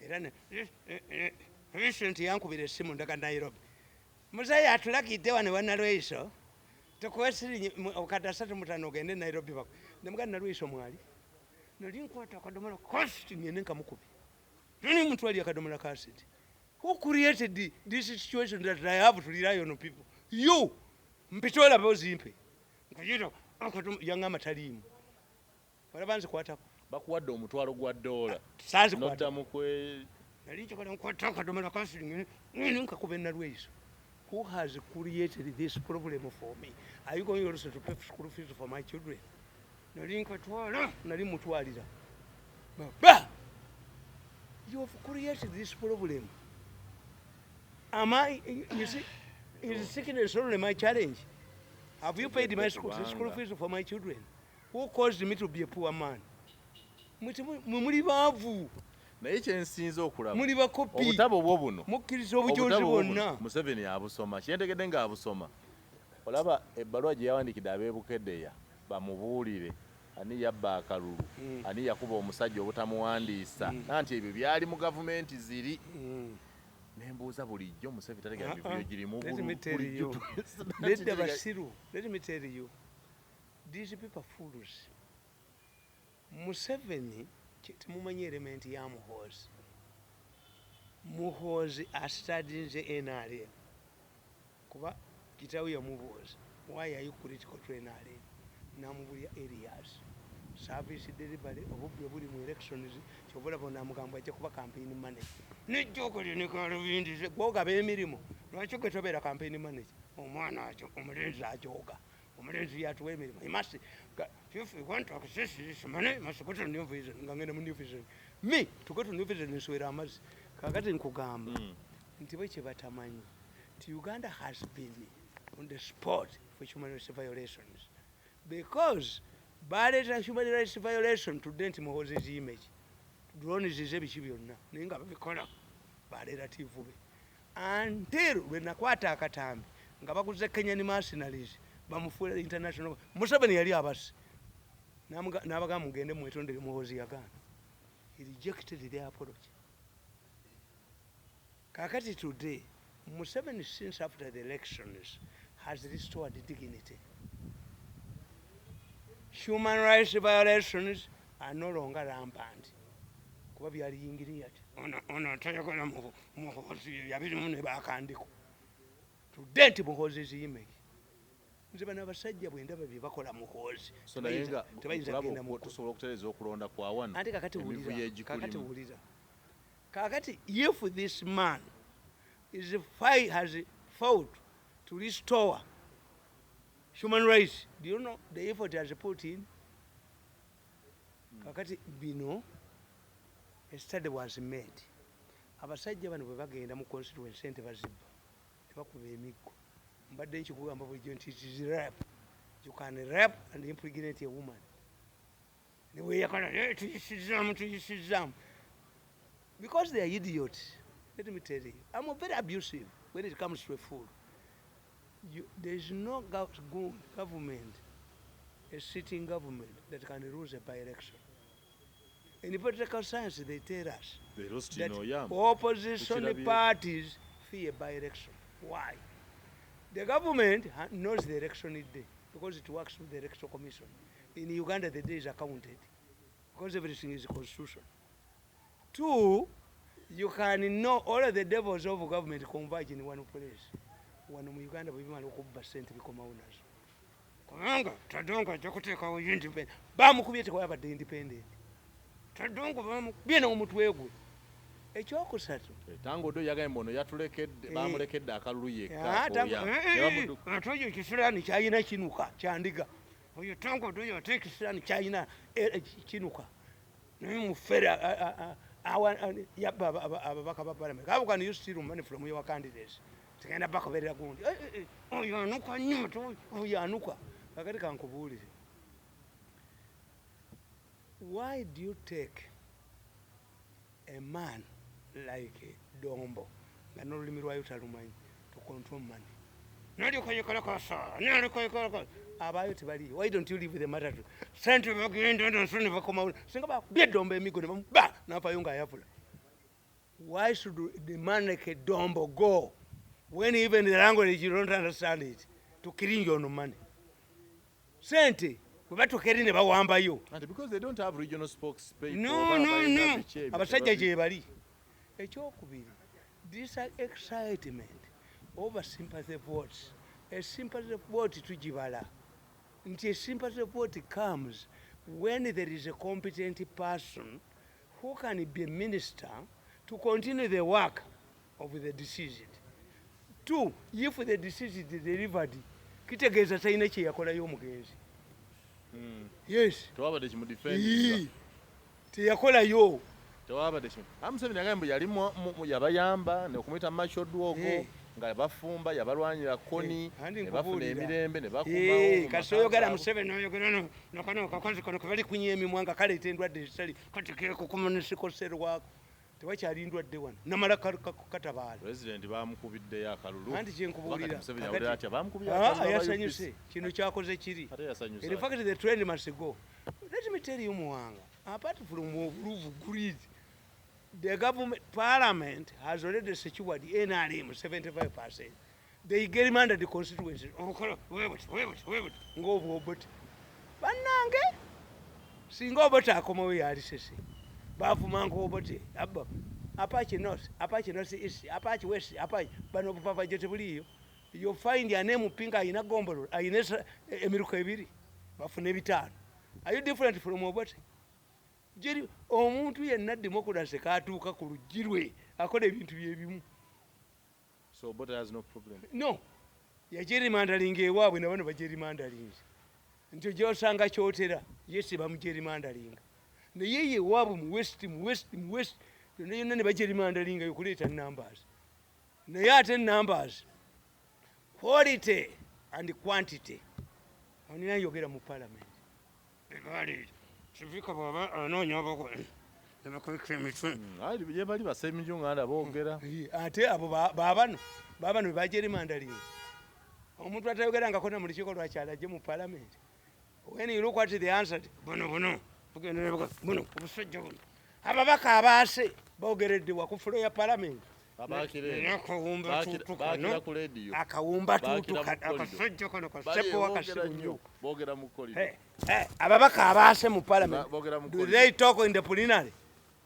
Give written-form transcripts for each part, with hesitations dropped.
Era recent yankubira essimu, ndaga Nairobi. Muzeeyi atulagidde wano wanalweiso tukuwe siringi obukadde 35 ogende Nairobi. Bako nemugaa Nalweiso mwali nali nkwata akadomola kasiti ngende nkamukubi nani mutwali akadomola kasiti. Who created this situation that I have to rely on people? You mpite olabe ozimpe nkuyita yaŋŋamba taliimu, olaba nzikwatako. Bakuwadde omutwalo gwa ddoola. Saazikwata. Noddamu kwe. Nali njagala nkwata akadomola kasiti ngende nkakuba enalweiso. Who has created this problem for me? Are you going also to pay school fees for my children? Nali nkatwala, nali mutwalira baba. You have created this problem. Am I, you see, is sickness only my challenge? Have you paid my school fees for my children? Who caused me to be a poor man? Mwe muli baavu. Naye kyensinza okulaba, Muli bakopi. obutabo bwo buno, Mukkiriza obujuzi obutabo bwo buno, bwonna. Museveni abusoma. Kyentegedde ng'abusoma, olaba ebbaluwa gye yawandiikidde ab'ebukedeya bamubuulire ani yabba akalulu, ani yakuba omusajja obutamuwandiisa, nanti ebyo byali mu gavumenti ziri. Nembuuza, bulijjo Museveni tategera mivuyo girimu? Let me tell you. Nedda, basiru. Let me tell you, these people are fools. Museveni temumanyi element ya Muhoozi. Muhoozi astadinze NRM kuba kitawe yamubuuza, "Why are you critical to NRM?" Namubulya areas, service delivery, obubbi obuli mu elections. Kyova olaba namugamba ajja kuba campaign manager nejjoka lyenekalubindize gwogaba emirimu. Lwaki gwe tobeera campaign manager? Omwana ajo omulenzi ajoga, omulenzi yatuwa emirimu. He must if you want to access this money, you must go to New Vision. Nga ngenda mu New Vision, me to go to New Vision, nswera amazzi. Kakati nkugamba nti bwe kyebatamanyi nti Uganda has been on the spot for human rights violations because baleeta human rights violation tudde nti Muhoozi's image, drones ze, biki byonna, naye nga babikola barelative be until lwe nakwata akatambi nga baguze Kenyan mercenaries bamufuula international. Museveni yali abasi n'abagamba, "Mugende mwetondere Muhoozi." Yagaana. He rejected the apology. Kakati today Museveni, since after the elections, has restored dignity. Human rights violations are no longer rampant kuba byaliyingiriya ti ono tayagala Muhoozi, yabirimu ne bakandiko tudde nti Muhoozi image. Nze bano abasajja bwe ndaba bye bakola Muhoozi, So naye nga tebayinza okulaba kugenda mu tusobola okutereeza okulonda kwa wano, Ate kakati emivuyo wulira, kakati egikulimu. wulira, kakati if this man is fight, has fought to restore human rights, do you know the effort he has put in? Kakati bino, a study was made. Abasajja bano bwe bagenda mu constituency, sente bazibba ne bakuba emiggo. Mbadde nkikugamba bulijjo nti it is rape. You can rape and impregnate a woman neweyakala. "Eh, tuyisizaamu, tuyisizaamu," because they are idiots. Let me tell you, I'm very abusive when it comes to a fool. There is no government, a sitting government that can lose a by-election. In political science they tell us They lost that in Oyam. opposition Tukirabye. parties fear by-election. Why? The government knows the election day because it works with the Electoral Commission. In Uganda, the day is accounted because everything is constitution. Two, you can know all of the devils of government converge in one place. Wano mu Uganda bwe bimala okubba sente bikomawo nazo, kubanga Tadongo ajja kuteekawo independent. Bamukubye, tekwabadde independent. Tadongo bamukubye n'omutwe gwe. Ekyokusatu, Tanga Odoi yagambye mbu ono yatulekedde, Eh. bamulekedde akalulu yekka Ah, ak'Oyam. Ne Ate oyo ekisiraani kyalina kinuka kyandiga. Oyo Tanga Odoi ate ekisiraani kyalina kinuka, naye mufere yabba ababaka ba parliament. How can you steal money from your candidates? Tegenda bakoberera gundi. Eh, eh, eh, oyo anuka nnyo ate oyo anuka. Kakati kankubuulire, why do you take a man like Dombo nga n'olulimi lwayo talumanyi to control money? Nalikoyekalakasa, nalikoyekalakasa, abaayo tebaliyo. Why don't you leave the matter to sente? Bagenda naso ne bakomawo. Singa bakubye Edombo emigo ne bamuba nafayo ng'ayavula. Why should the man like Dombo go when even the language you don't understand it, to killing your money? Sente bwe batuuka eri ne bawambayo. Anti because they don't have regional spokespeople. No, oba no, balina no. biki ebyo, Abasajja gye bali. Ekyokubiri, this excitement over sympathy votes, a sympathy vote tugibala nti a sympathy vote comes when there is a competent person who can be a minister to continue the work of the deceased. Two, if the deceased is delivered, kitegeeza talina kye yakolayo omugenzi. Yes. Tewabadde kimudefendinga. Ii, teyakolayo. Tewabadde kimu. Museveni yagambye mbu yali yabayamba okumuyita Marshal Dwogo, nga bafumba, yabalwanira Kony, Andi ne bafuna nkubuulira. emirembe ne bakumawo mu Kasi maka oyogera gaabwe. Museveni oyogera nakano kakozi kano kebali kunya emimwa nga kaleeta endwadde ezitali kati kekukumunasikoserwako, tewakyali ndwadde wano namala katabaala. President bamukubiddeyo akalulu. Anti kyenkubuulira, Kuba kati Museveni awulira atya? Bamukubye Ah, akalulu aba yasanyuse. UPC. Kino kyakoze kiri. Ate yasanyuse In atya? fact, the trend must go. Let me tell you, Muwanga, apart from Ruvu greed, the government, parliament has already secured NRM 75%. They gerrymandered the constituencies. Obukola, webuti, webuti, webuti, ng'obwobote. Bannange, singa Obote akomawo yali sese. Bavumanga Obote, abba, Apache North, Apache North East, Apache West, Apache, bano obupapa tebuliiyo. You find an MP nga ayina gombolola, ayina emiruka ebiri, bafuna ebitaano. Are you different from Obote? Jeri, omuntu yenna democracy katuuka ku luggi lwe akola ebintu byebimu. So Obote has no problem. No, yagerrymandalinga ewaabwe na bano bagerrymandalinze. Nti gy'osanga kyotera, ye si bamugerrymandalinga. Naye ye ewaabwe mu west, mu west, mu west, yonna yonna ne bagerrymandalinga okuleeta numbers. Naye ate numbers, quality and quantity. Awo nina njogera mu parliament. Sipiika bw'aba anoonya abako ne bakubika emitwe. Aye, ye bali basemijjo nga boogera. Ate abo baabano be bagerrymandalinga. Omuntu atayogerangako na mu lukiiko lwakyalo ajje mu parliament. When you look at the answer, buno buno, tugenda ne buno, obusajja buno. Ababaka abaase boogeredde wa ku floor ya parliament. Abaakira eno. Naye akawumba tuutu kano. Baakira ku radio. Akawumba Baakira tuutu mu corridor. akasajja kano Bali kasebo boogera akasibu nnyo. nnyo. Boogera mu corridor. Ababaka abaase mu parliament. Boogera mu Do corridor. they talk in the plenary?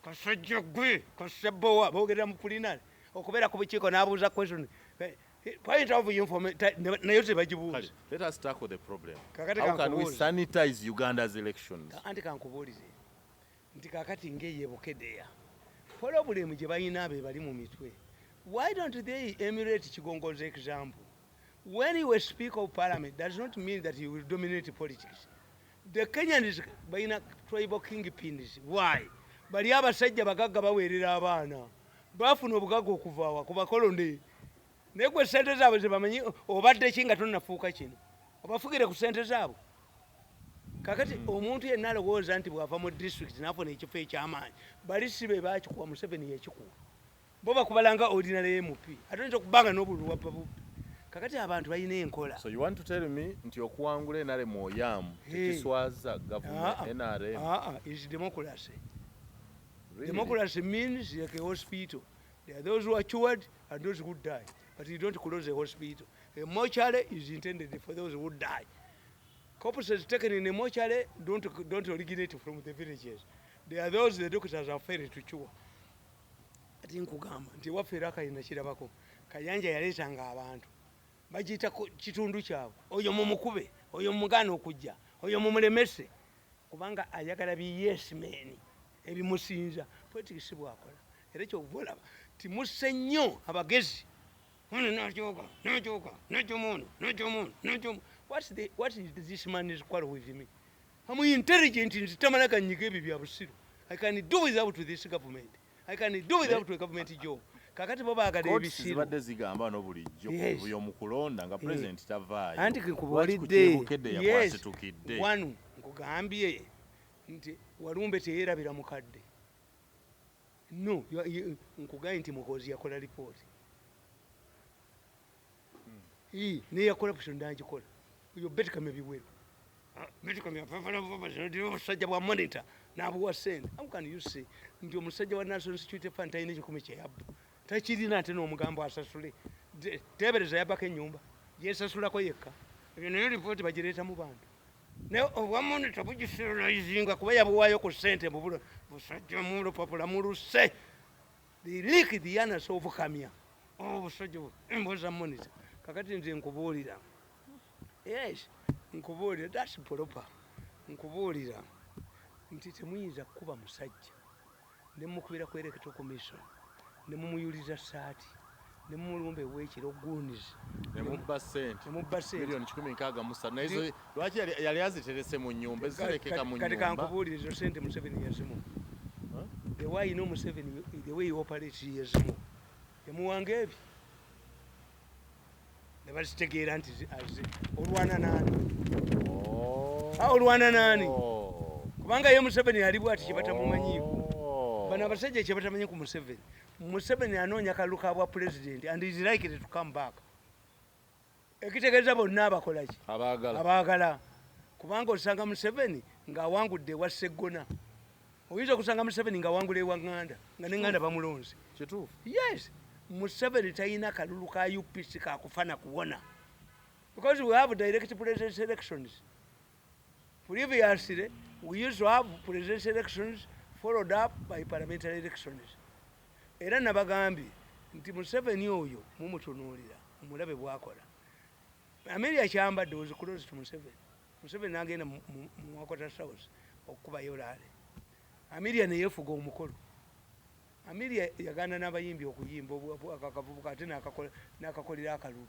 Kasajja gwe, kasebowa, boogera mu plenary. Okubeera ku bukiiko n'abuuza question. Point of information, nayo tebagibuuza. Kale, let us tackle the problem. Kakati How can we kankubuuze. sanitize Uganda's elections? Anti kankubuulize nti kakati ng'eyo Bukedea problem gye balina be bali mu mitwe. Why don't they emulate Kigongo's example? When you were speaker of parliament does not mean that you will dominate politics. The Kenyans balina tribal kingpins. Why? Bali abasajja bagagga baweerera abaana bafuna obugagga okuva wa ku bakoloni, naye gwe sente zaabwe zebamanyi obadde ki nga tonnafuuka kino obafugire ku sente zaabwe. Kakati omuntu yenna alowooza nti bw'ava mu district n'afuna ekifo ekyamaanyi, bali si be bakikuwa, Museveni yakikuwa, bo bakubalanga ordinary MP, ate oyinza okubanga n'obululu wabba bubbi. Kakati abantu balina enkola. So you want to tell me nti okuwangula NRM oyaamu tekiswaza government Ah, ah. NRM? Ah, ah, is democracy. Really? Democracy means like a hospital. There are those who are cured and those who die. But you don't close a hospital. A mortuary is intended for those who die. Corpses taken in a mortuary don't originate from the villages. There are those the doctors are failed to cure. Ati nkugamba nti waffe era Kayina kirabako. Kayanja yaleetanga abantu. Bagiyita ku kitundu kyabwe. Oyo mumukube, oyo mugaana okujja, oyo mumulemese. Kubanga ayagala bi yes men ebimusinza. Politics bw'akola. Era ky'ova olaba timusse nnyo abagezi. Ono n'ajooga, n'ajooga, n'ajja ono, n'ajja ono, n'ajja ono. What is this man is quarrel with me? I'm intelligent nti tamala ganyiga ebyo bya busiru. I can do without this government. I can do without a government job. Kakati bo baagala Courts ebisiru. zibadde zigamba wano bulijjo oyo mu kulonda nga president tavaayo. Anti Lwaki ku nkubuulidde. Bukedde yakwasitukidde? Wano nkugambye nti Walumbe teyeerabira mukadde. No, nkugambye nti Muhoozi yakola lipooti. Ii, neya corruption ndagikola. Oyo Betty Kamya biweru. Ah, Betty Kamya omusajja bwa monitor. N'abuwa sente. How can you say nti omusajja wa National Security Fund talina 1,000 kyeyabba? Takirina, ate n'omugambo asasule. Teebereza yabbako ennyumba, yesasulako yekka. Ebyo nayo ripooti bagireeta mu bantu, naye obwamuni tebugiseralizinga kuba yabuwaayo ku ssente mubula busajja mulupapula muluse. They lick the anus of Kamya. Obusajja embwa za Monitor. Kakati nze nkubuulira, yes, nkubuulira, that's proper. Nkubuulira nti temuyinza kukuba musajja ne mukubira ku Electoral Commission, ne mumuyuliza saati, ne mumulumba ewekiro goons. Ne mubba ssente. Ne mubba ssente. Miliyoni 163. Naye zo lwaki yali aziterese mu nnyumba ezirekeka mu Kati nnyumba? Kankubuulire, ezo sente Museveni yazimu. Huh? The way you know Museveni, the way he operates, yazimu, yamuwanga ebyo ne bazitegeera nti olwana naani? Oh. Ah, olwana naani? Oh. Kubanga ye Museveni ali bwati, kyebatamumanyiiko. Oh. Bano abasajja kyebatamanyi ku Museveni, Museveni anoonya kalulu ka bwa president and is likely to come back. Ekitegeeza bonna abakolaki? Abaagala. Abaagala, kubanga osanga Museveni ng'awangudde ewa Seggona, oyinza okusanga Museveni ng'awangula ewa Ŋŋanda, nga neŋŋanda bamulonze. Kituufu. Yes, Museveni talina kalulu ka UPC kakufa na kuwona, because we have direct presidential elections. Previously we used to have presidential elections followed up by parliamentary elections. Era nabagambye nti Museveni oyo mumutunuulira, omulabe bwakola. Amelia Kyambadde was close to Museveni. Museveni nagenda mu Wakota South okukubayo rally, Amelia neyefuga omukolo. Amelia yaganda n'abayimbi okuyimba akavubuka, ate n'akakolera akalulu.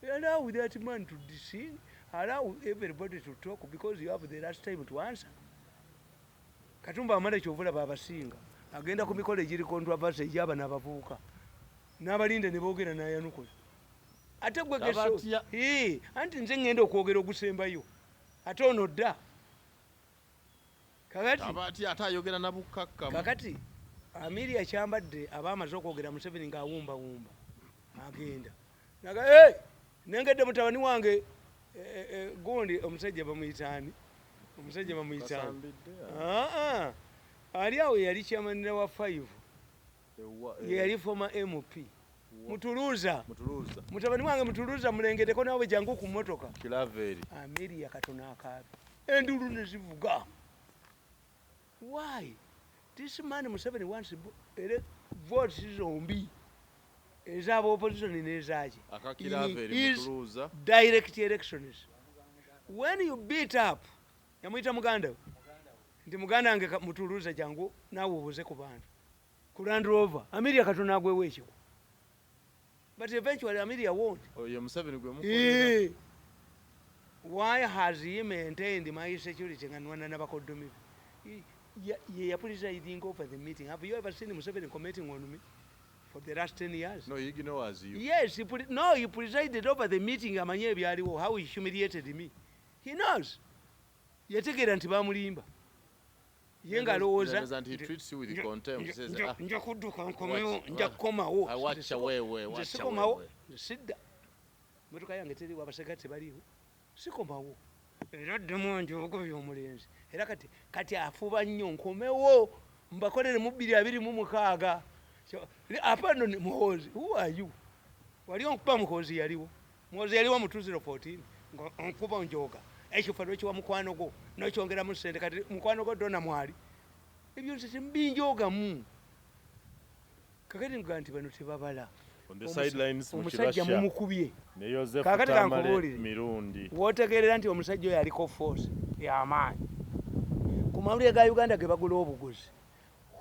Allow that man to sing, allow everybody to talk, because you have the last time to answer. Katumba amala kyovulaba abasinga agenda ku mikolo egiri controversy egy'abano abavubuka n'abalinda ne boogera n'ayanukula. Ate gwe geso. Tabatya. Ii, anti nze ŋŋenda okwogera ogusembayo, ate ono dda kakati. Abaati ate ayogera na bukkakkamu. Kakati Amelia Kyambadde aba amaze okwogera, Museveni ng'awumbawumba agenda naga, "Hey, nengedde mutabani wange gundi, omusajja bamuyitaani? Omusajja bamuyitaani?" Kasambidde. Ah, ah. Ali awo yali chairman wa 5. Ewa ye yali former MP Mutuluza. Mutuluza. Mutabani wange Mutuluza, mulengedeko, naawe jangu ku mmotoka. Kilaveri. Amelia katono akaabe, endulu ne zivuga. Why this man Museveni wants ere votes zombi, ez'aba opposition n'ezaki. Akakiraveri. In his Mutuluza. direct elections, when you beat up, yamuyita muganda we nti muganda wange Mutuluza, jangu naawe obuze ku bantu ku Land Rover. Amelia katono agwewo ekigwo, but eventually Amelia won't. Oyo Museveni gwe mukolera. Why has he maintained my security nga nwana n'abakoddomi be? Ye yapresiding over the meeting. Have you ever seen Museveni commenting on me for the last 10 years? No, he ignores you. Yes, no, he presided over the meeting. Amanye ebyaliwo, how he humiliated me. He knows, yategeera nti bamulimba ye ng'alowooza Ndowooza nti he treats you with contempt. He says, "Ah, nja kudduka nkomewo, nja kukomawo." ah, wacha wewe, Nze wacha sikomawo. wewe. Nze sidda, motoka yange teriwo, abasirikale tebaliiwo, sikomawo. Era ddemu njogobya omulenzi. Era kati afuba nnyo nkomewo mbakolere mu 2026. So, apano ni Muhoozi, who are you? Wali onkuba? Muhoozi yaliwo? Muhoozi yaliwo mu 2014 nga onkuba njoga ekifo lwekiwa mukwano gwo nokyongeramu sente. Kati mukwano gwo dona mwali ebyo nze tembinjogamu. Kakati nkuga nti bano tebabala. On the sidelines mu Omusajja Kirasha mumukubye. Ne Joseph Kaakati Tamale kankubuulire. Mirundi. Wotegerera nti omusajja oyo aliko force y'amaanyi ku mawulire ga Uganda ge bagula obuguzi.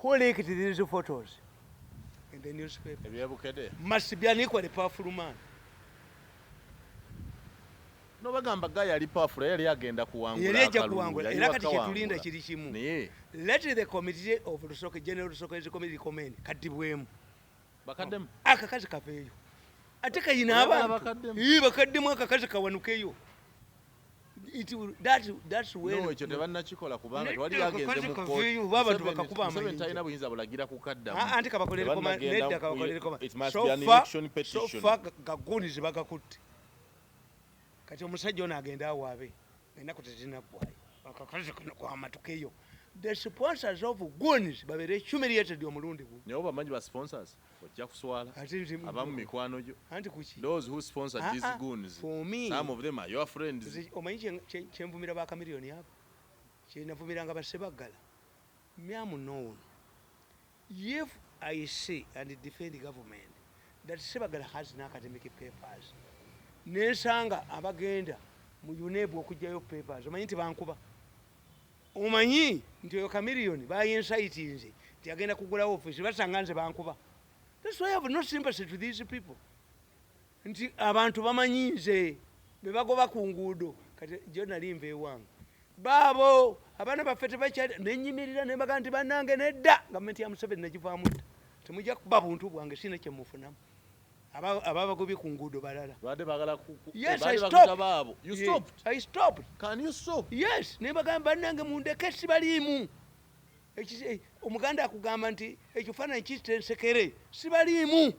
Who leaked these photos in the newspaper? Ebyebukedde. Must be an equally powerful man. No, bagamba guy yali powerful, yali agenda kuwangula Yali ajja akalulu, kuwangula. yali Era kati wakawangula. kyetulinda kiri kimu. Naye Let the committee of Rusoke, General Rusoke's committee recommend kaddibwemu. Bakaddemu. Akakazi kaveeyo, ate kayina Oyagala abantu. bakaddemu? Ii, bakaddemu, akakazi kawanukeyo. That's when No, ekyo tebannakikola kubanga Nedda, tewali yagenze akakazi mu kaveeyo, kooti. oba abantu Museveni- bakakuba Museveni amayinja. talina buyinza bulagira kukaddamu. Ah, anti kabakolere Tebannagenda nedda, kabakolere koma. It must So be an far- election so petition. far gagunizi bagakutte. Kati omusajja ono agenda awaabe, ennaku tezinaggwayo, akakazi kano kwamatukeyo. The sponsors of guns babeere humiliated omulundi gumu. Naye obamanyi ba sponsors, ojja kuswala. Ate Abamu mikwano gyo. Anti kuki? Those who sponsored Ah, these ah, goons, for me, some of them are your friends. Nze omanyi kyenvumira bakamiriyoni abo, kyenavumiranga basebaggala. Me am known. If I see and defend government that Sebagala has no academic papers, nensanga abagenda mu UNEB okugyayo papers, omanyi nti bankuba? Omanyi nti oyo Chameleone bayinsaitinze nti agenda kugulawo office, basanga nze bankuba. That's why I have no sympathy to these people, nti abantu bamanyi nze bebagoba ku nguudo. Kati jo nali nva ewange, baabo abaana baffe tebakyali, nenyimirira nembaga nti bannange nedda, gavumenti ya Museveni negivaamu dda, temujja kuba buntu bwange, sina kyemufunamu. Ababagobye ku nguudo balala. Badde bagala Yes, I baali stopped. bakuta baabo. You Yeah, stopped? I stopped. Can you stop? Yes, nembagamba bannange mundeke, sibaliimu. Omuganda akugamba nti ekifaananyi kitta ensekere. Sibaliimu,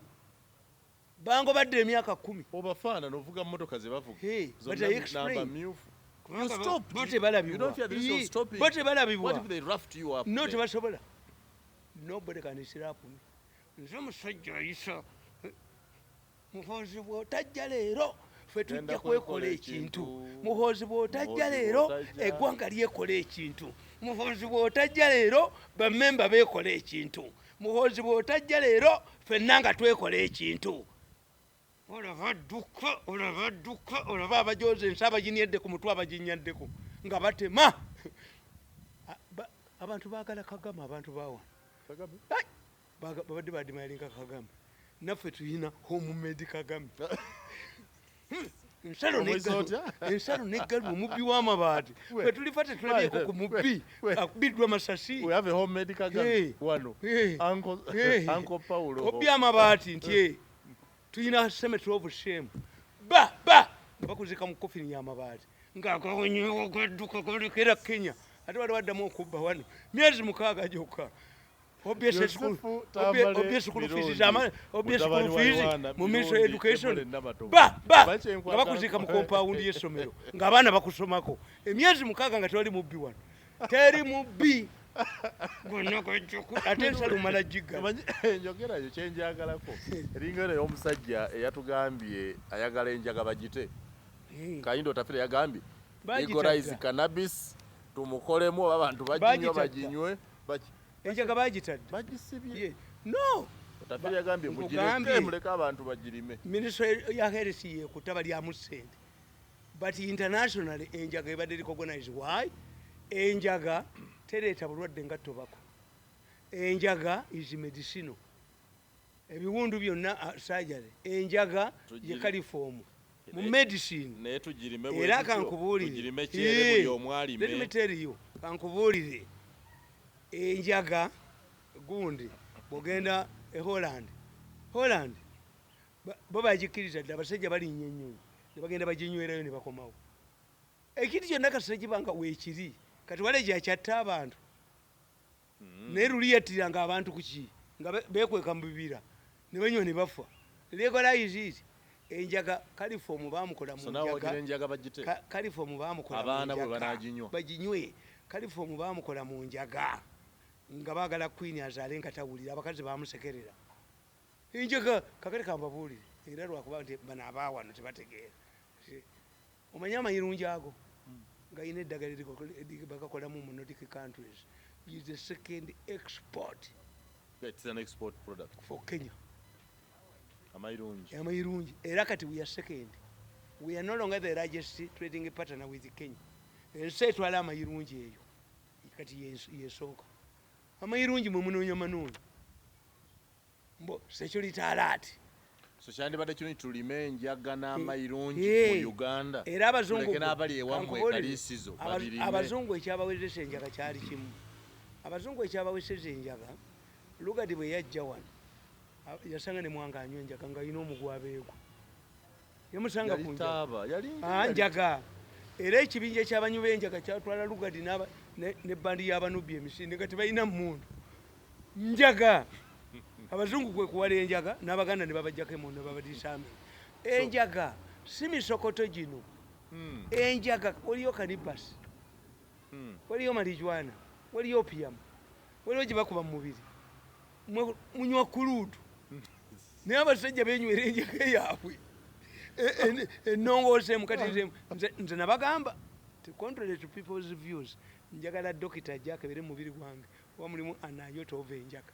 bangobadde emyaka 10. Obafaanana, ovuga mmotoka ze bavuga. Hey, but Zonna I explain. namba myufu. Kubanga You stopped. bo tebalabibwa. You don't fear the risk of Yee, stopping? bo tebalabibwa. What if they roughed you up No, there? tebasobola. Nobody can slap me. Nze omusajja ayisa Muhoozi bw'otajja leero, ffe tujja Genda kwekola kwekola ekintu. ekintu. Muhoozi bw'otajja Muhoozi leero, bw'otajja. eggwanga lyekola ekintu. Muhoozi bw'otajja leero, bammemba beekola ekintu. Muhoozi bw'otajja leero, ffenna nga twekola ekintu. Olaba dduka, olaba dduka, olaba abajoza ensi abaginyaddeko mutwe, abaginyaddeko nga batema. Abantu baagala Kagame, abantu bawa Kagame? Ai! Babadde badimalinga Kagame, naffe tuyina homemade Kagame. Ensalo Omwezi neggalu, otya? ensalo neggalu, omubbi w'amabaati. Ffe tulifa tetulabyeko ku mubbi akubiddwa masasi. We have a homemade Kagame. Hey. Wano. Hey. Uncle, Hey. Uncle Paulo. Obbi amabaati nti tulina cemetery of shame, ba ba nga bakuzika mu kofini y'amabaati ng'agaonyegadduka galekera Kenya, ate bali baddamu okubba wano myezi 6 gyokka. Obye Yosefu Tamale obye school fees Mirundi, zama obye school mutabani wa fees Yohana mu Ministry Mirundi, Education. Ebole Namatovu. Ba ba Lwaki nga enkwata- bakuzika mu compound y'essomero ng'abaana bakusomako emyezi 6, nga tewali mubbi wano, teri mubbi. Gonna gajjako, ate ensalo mala giggala. Omanyi, enjogera yo kyenjagalako eringa eno ey'omusajja eyatugambye ayagala enjaga bagite. Kayindo Otafire yagambye Bagitadda. legalize cannabis, tumukolemu oba abantu baginywa. Bagitadda. Baginywe. Enjaga bagitadde. Bagisibye. No. Otafire yagambye Nkugambye. mugireke, muleke abantu bagirime. Ministry ya health yekuta balyamu ssente, but internationally enjaga ebadde recognize. Why? Enjaga tereeta bulwadde nga tobacco. Enjaga is medicinal, ebiwundu byonna, surgery, enjaga ye chloroform mu medicine. Naye tugirime Era bwe tutyo, kankubuulire, tugirime kyere, buli omu alime. Let me tell you, kankubuulire, enjaga gundi bwogenda e Holland, Holland bo bagikkiriza dde, abasajja balinnya ennyonyi ne bagenda baginywerayo ne bakomawo. Ekintu kyonna kasita kiba nga weekiri. Kati wale gyakyatta abantu, naye luli yattiranga abantu kuki? Nga beekweka mu bibira ne banywa ne bafa. Legalize it. Enjaga chloroform bamukola mu So naawe wagira njaga. enjaga bagite. Chloroform bamukola mu Abaana bwe njaga. banaaginywa. Baginywe. Chloroform bamukola mu njaga nga baagala queen azaale nga tawulira, abakazi bamusekerera. Enjaga kakati kambabuulire, era lwakuba nti bano abaawano tebategeera. Omanyi amayirungi ago gayina eddagala bagakolamu mu Nordic countries, is the second export. It's an export product. For Kenya. Amayirungi. Amayirungi. Era kati we are second, we are no longer the largest trading partner with Kenya. Ensi etwala amayirungi eyo kati yesooka. Amayirungi mwe munoonya manoonya mbo security alert. So kyandibadde kirungi tulime enjaga n'amayirungi Hey. mu Uganda. Era abazungu Tuleke n'abali ewammwe kankubuulire, ekaliisizo babirime. Abazungu ekyabawezesa enjaga kyali kimu. Abazungu ekyabaweseza enjaga, Lugard bwe yajja wano, yasanga ne Mwanga anywa enjaga nga alina omugwabeegwe, yamusanga Yali ku njaga. taaba, yali Ah, njaga. Era ekibinja ekyabanywi b'enjaga kyatwala Lugard n'ebbandi y'abanubbi emisinde nga tebalina mmundu. Njaga. Abazungu kwe kuwala enjaga n'Abaganda ne babajjako emmundu ne babadisaamira enjaga. Si misokoto gino. Enjaga waliyo cannabis, waliyo marijuana. Waliyo opium, waliwo gye bakuba mu mubiri. Munywa crude, naye abasajja benywera enjaga yaabwe ennongooseemu. Kati nze nabagamba ti contrary to people's views, njagala dokita ajja akebere mu mubiri gwange oba mulimu anayota ova enjaga.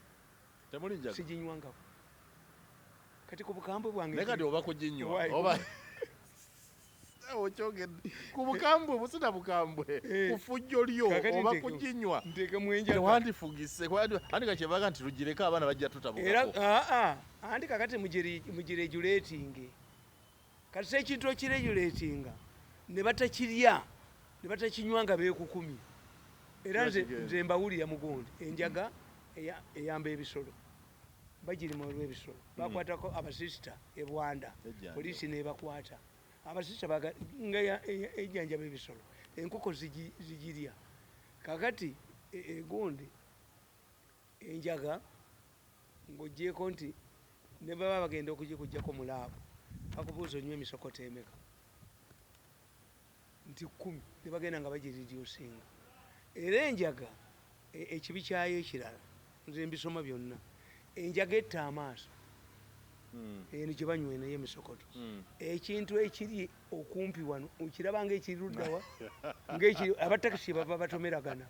Temuli njaga? Siginywangako. Kati ku bukambwe bwange Naye kati oba kuginywa Why? oba okyogedde ku bukambwe, busina bukambwe, Eh. ku fujjo lyo Kakati oba kuginywa nteekemu enjaga. Tewandifugise, anti kakyebaga nti lugireko, abaana bajja Era tutabukako. aa, anti kakati mugiregulating. Kati se ekintu okiregulatinga ne batakirya ne batakinywa nga beekukumye. Era nze Kigenda. nze mbawulira mugundi, enjaga eyamba ebisolo, bagirima olw'ebisolo. Bakwatako abasisita e Bwanda. Ejjanjaba. Poliisi nebakwata abasisita nga ejjanjaba ebisolo, enkoko zigirya. Kakati egundi enjaga, ng'ogyeko nti ne baba bagenda okugikugjako mu lab, bakubuuza onywa emisokoto emeka, nti 10, ne bagenda nga bagireducinga. Era enjaga ekibi kyayo ekirala, nze mbisoma byonna, enjaga etta amaaso. Eno gye banywa eno ey'emisokoto. Ekintu ekiri okumpi wano okiraba ngaekiri luddawa, ngaekiri abatakisi bava batomeragana,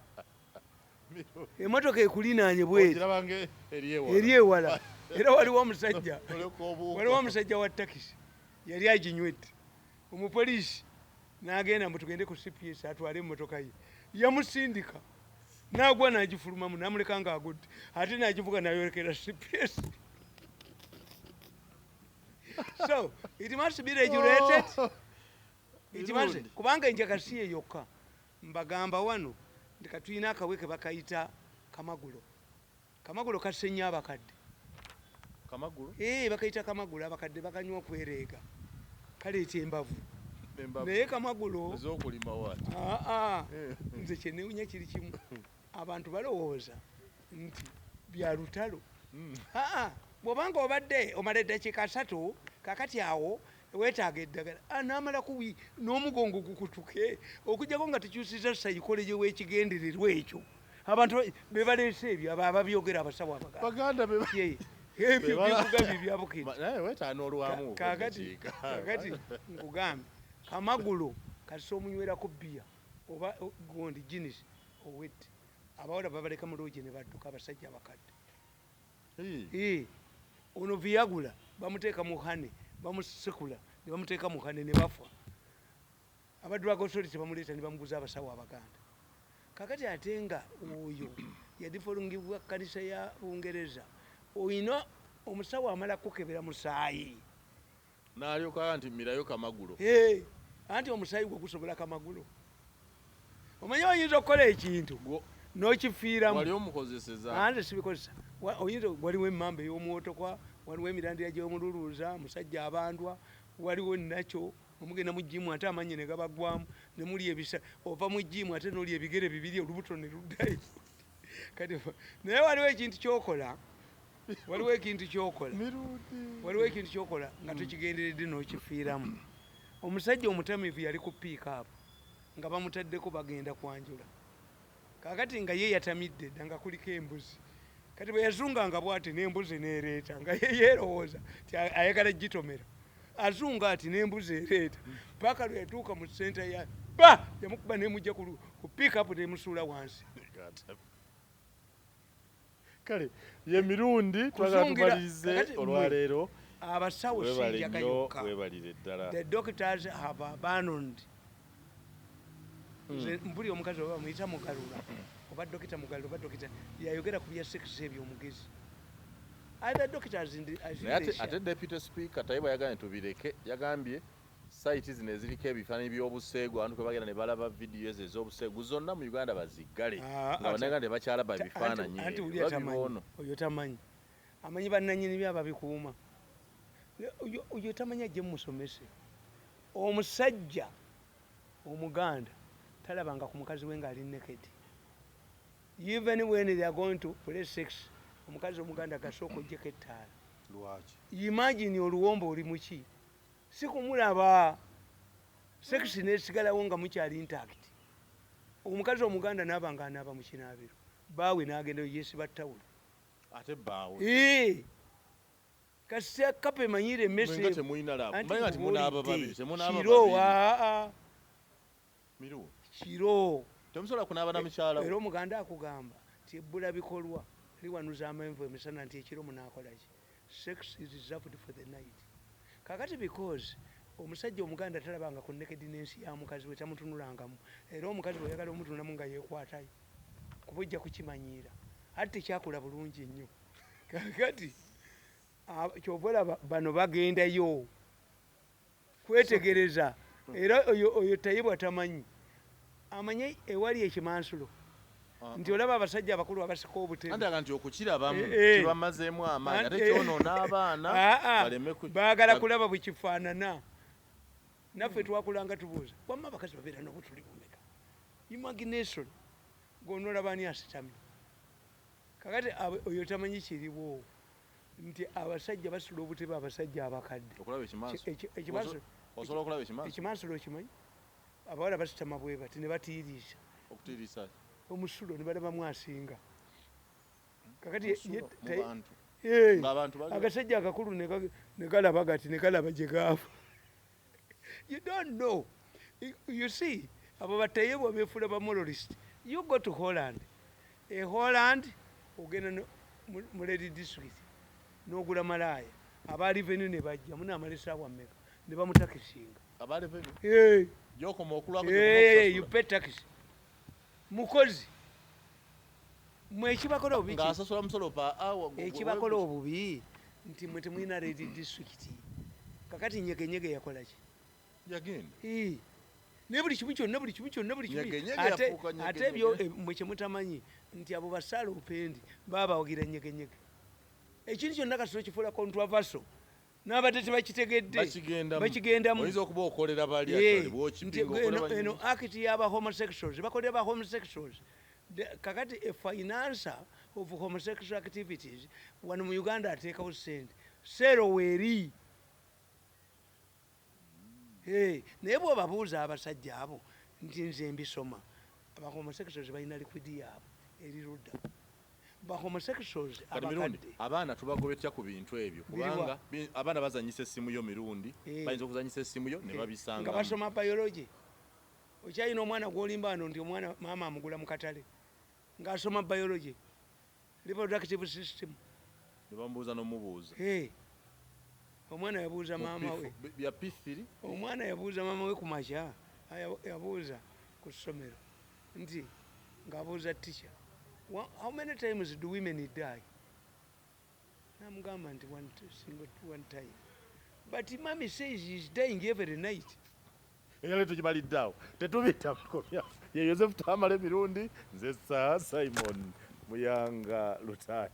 emotoka ekulinaanye bweti. Ogiraba nga eri ewala. Eri ewala. Era waliwo omusajja Oleka obuuka. waliwo omusajja wa takisi yali aginywedde, omupoliisi n'agenda mbu tugende ku CPS atwale emmotoka ye. Yamusindika n'agwa n'agifulumamu n'amuleka ng'agudde, ate n'agivuga n'ayolekera CPS. So it must be regulated. It must, Mirundi. kubanga enjaga si ye yokka. Mbagamba wano nti katulina akaweke bakayita kamagulo. Kamagulo kasenya abakadde. Kamagulu? Ee, bakayita kamagulo, abakadde bakanywa okwereega, kaleeta embavu. Embavu. Naye kamagulo Ez'okulima waati. Aa, Eh. nze kyenewunya kiri kimu, abantu balowooza nti bya lutalo. Aa, bw'obanga obadde omala eddakiika 30, kakati awo weetaaga eddagala. Ah, n'amala kuwi n'omugongo gukutuke, okuggyako nga tukyusiza psychology w'ekigendererwa ekyo. Abantu be baleese ebyo, abo ababyogera, abasawo abaganda. Baganda be Ye, ebyo byekugambye byabukiri. Naye weetaano olwamu. Kakati eddakiika. kakati nkugambye kamagulo kasita omunywerako bbiya oba gondi Guinness, owedde. Abawala babaleka mu loogi ne badduka, abasajja abakadde. Hii. Eh, ono Viagra bamuteeka mu honey, bamusekula ne bamuteeka mu honey ne bafa. Aba drug authority bamuleeta ne bamuguza abasawo abaganda. Kakati ate nga oyo yadifolungibwa kanisa ya Bungereza, oyina omusawo amala kukebera musaayi. N'alyoka nti mmirayo kamagulo. Hey, anti omusaayi gwe gusobola kamagulo. Omanyi oyinza okukola ekintu n'okifiiramu. Wali omukozeseza? Anze sibikozesa. Oyinza, waliwo emmamba ey'omwotokwa, waliwo emirandira gy'omululuuza musajja abandwa, waliwo nakyo omugenda mu gym ate amannyo ne gabaggwamu ne mulya ebisa, ova mu gym ate n'olya ebigere bibiri, olubuto ne luddayo. Kati naye waliwo ekintu kyokola, waliwo ekintu kyokola, Mirundi. waliwo ekintu kyokola nga tokigenderedde n'okifiiramu. Omusajja omutamiivu yali ku pick-up nga bamutaddeko bagenda kwanjula. Kakati nga ye yatamidde dda nga kuliko embuzi. Kati bwe yazunganga bw'ati n'embuzi n'ereeta, nga ye yeerowooza nti ayagala gitomera, azunga ati n'embuzi ereeta paka lwe yatuuka mu center ya ba yamukuba n'emujja ku pick-up n'emusuula wansi. Kale ye Mirundi, twagala Kuzungira- tumalirize kakati mmwe, olwaleero. Abasawo Webale si njaga nnyo, yokka. webalire ddala. The doctors have abandoned. Nze mpuli omukazi oba bamuyita Mugalula oba Dokita Mugalula oba dokita yayogera ku bya sex ebyomugezi. Other doctors in the, I think Naye they share. ate deputy speaker Tayebwa yagambye tubireke. Yagambye site zino eziriko ebifaananyi by'obuseegu, abantu kwe bagenda ne balaba vidiyo ezo ez'obuseegu zonna mu Uganda baziggale, Ah, nga bannayuganda tebakyalaba bifaananyi anti ebyo, oli atamanyi. babiboono. Oyo tamanyi, amanyi bannanyini byo ababikuuma. Oyo tamanyi, ajje mumusomese. Omusajja omuganda talabanga ku mukazi we ng'ali naked. Even when they are going to play sex, omukazi omuganda gasooka ojjeko ettaala. Lwaki? Imagine, oluwombo oli muki, si kumulaba. Sex nesigalawo nga mukyali intact. Omukazi omuganda naaba nga anaaba mu kinaabiro. Baawe n'agenda yesiba tawulo. Ate bbaawe? Ee, kasita kapa emanyire Mwe emmese. Nga temulina love. Anti Mmanyi nga temunaaba nkubuulidde, babiri, temunaaba kiro babiri. Aa. Mirundi. Kiro. Temusobola kunaaba na mukyala Era wo? omuganda akugamba nti ebbula bikolwa liwanuza amenvu emisana, nti ekiro munaakolaki? Sex is reserved for the night. Kakati because omusajja omuganda talabanga ku nakedness ya mukazi we, tamutunulangamu. Era omukazi bweyagala omutunulamu nga yeekwatayo, kuba ojja kukimanyiira, ate tekyakula bulungi nnyo. Kakati kyova olaba bano bagendayo kwetegereza. Era oyo Tayebwa tamanyi, amanye ewali ekimansulo nti olaba abasajja abakulu abasika obutebe. Anti aga nti okukirabamu Eh, eh. kibamazeemu amaanyi, ate kyonoona abaana Aa, baleme baagala kulaba bwe kifaanana. Naffe twakulanga tubuuza, wamma abakazi babeera n'obutuli bumeka? Imagination, gonolaba ani asitamye. Kakati oyo tamanyi kiriwo nti abasajja basula obutebe, abasajja abakadde. Okulaba ekimansulo. Ekimansulo. Osobola okulaba ekimansulo? Ekimansulo okimanyi? Abawala basitama bwe bati ne batiiriisa. Okutiiriisa? Omusulo, ne balabamu asinga. Kakati Omusulo mu bantu? Eh, Ng'abantu bali akasajja akakulu ne kalaba gati, ne kalaba gye gaava. You don't know. You see, abo batayebwa befuula ba moralist. You go to Holland, e Holland ogenda mu Lady District n'ogula malaaya, aba revenue ne bajja, munaamala esaawa mmeka, ne bamutakisinga. Aba revenue? Eh. Gyokoma okulwako. Eh, you pay tax. Mukozi mwe, ekibakola obubi Ng'asasula musolo pa awa. Ekibakola obubi nti mwe temulina Lady District. Kakati Nyegenyege yakolaki? Yagenda. Ii. Naye buli kimu kyonna, buli kimu kyonna, buli kimu. Nyegenyege Ate yafuuka ate ebyo nyegenyege. mwe kyemutamanyi nti abo basaala opendi baba bawagira Nyegenyege. Ekintu kyonna kasita kifuula controversial, n'abadde tebakitegedde Bakigendamu. Bakigendamu. Oyinza okuba okolera bali Eh, actually nti bw'okipinga okolera eno bali. Eno act y'aba homosexuals, bakolera ba homosexuals. Kakati a financer of homosexual activities wano mu Uganda ateekawo sente seero weeri. Eh, naye bw'obabuuza abasajja abo nti nze mbisoma, aba homosexuals balina liquid yaabwe eri ludda, ba homosexuals Kati Mirundi, abakadde. Abaana tubagobe tutya ku bintu ebyo? Biriwa? Kubanga abaana bazanyisa essimu yo, Mirundi. Eh. Bayinza okuzanyisa essimu yo ne Nga babisangamu. basoma biology. Okyalina omwana gwolimba wano nti omwana maama amugula mu katale ng'asoma biology, reproductive system. Ne bamubuuza n'omubuuza. Hey. Omwana yabuuza Mu maama we. Bya P3. Omwana yabuuza maama we ku makya, yabuuza ku ssomero nti, ng'abuuza teacher, "How many times do women die?" Namugamba nti one, single one time. But mommy says he's dying every night. Era leero tukimalidde awo, tetubita mukomya. Ye Yosefu Tamale Mirundi, nze Sir Simon Muyanga Lutaaya.